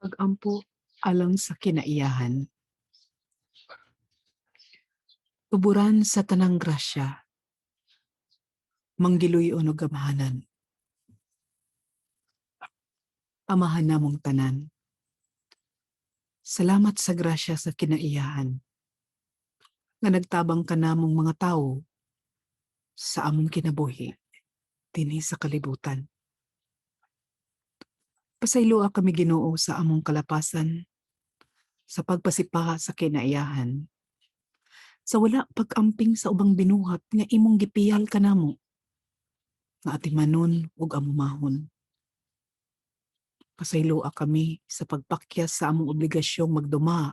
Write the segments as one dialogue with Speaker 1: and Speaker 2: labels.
Speaker 1: Pag-ampo alang sa kinaiyahan. Tuburan sa tanang grasya. Manggiluy-on og gamhanan. Amahan namong tanan. Salamat sa grasya sa kinaiyahan nga nagtabang kanamong mga tawo sa among kinabuhi dinhi sa kalibutan. Pasayloa kami, Ginoo, sa among kalapasan sa pagpasipaha sa kinaiyahan sa wala pag-amping sa ubang binuhat nga imong gipiyal kanamo nga atimanon ug amumahon. Pasayloa kami sa pagpakyas sa among obligasyong magduma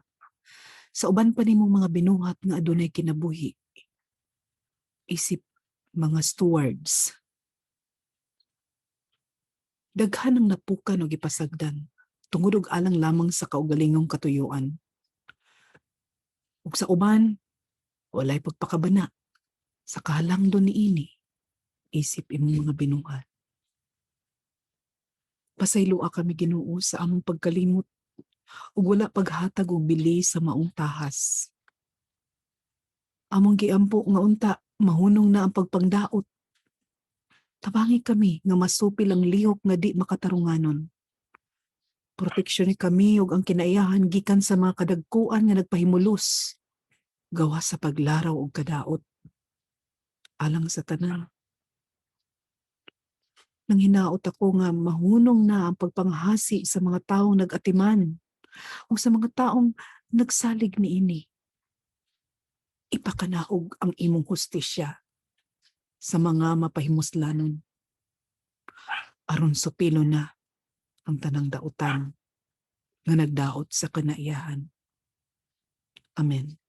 Speaker 1: sa uban pa nimong mga binuhat nga adunay kinabuhi isip mga stewards. Daghan ang napukan og gipasagdan tungod og alang lamang sa kaugalingong katuyuan. Ug sa uban, walay pagpakabana sa kahalangdon niini isip imong mga binuhat. Pasayloa kami, Ginoo, sa among pagkalimot ug wala paghatag og bili sa maong tahas. Among giampo nga unta mahunong na ang pagpangdaot. Tabangi kami nga masupil ang lihok nga di makatarunganon. Proteksyon kami ug ang kinaiyahan gikan sa mga kadagkuan nga nagpahimulos gawas sa paglaraw og kadaot. Alang sa tanan. Nanghinaot ako nga mahunong na ang pagpanghasi sa mga taong nag-atiman o sa mga taong nagsalig niini. Ipakanaog ang imong hustisya sa mga mapahimuslanon aron supilon na ang tanang dautan nga nagdaot sa kanaiyahan. Amen.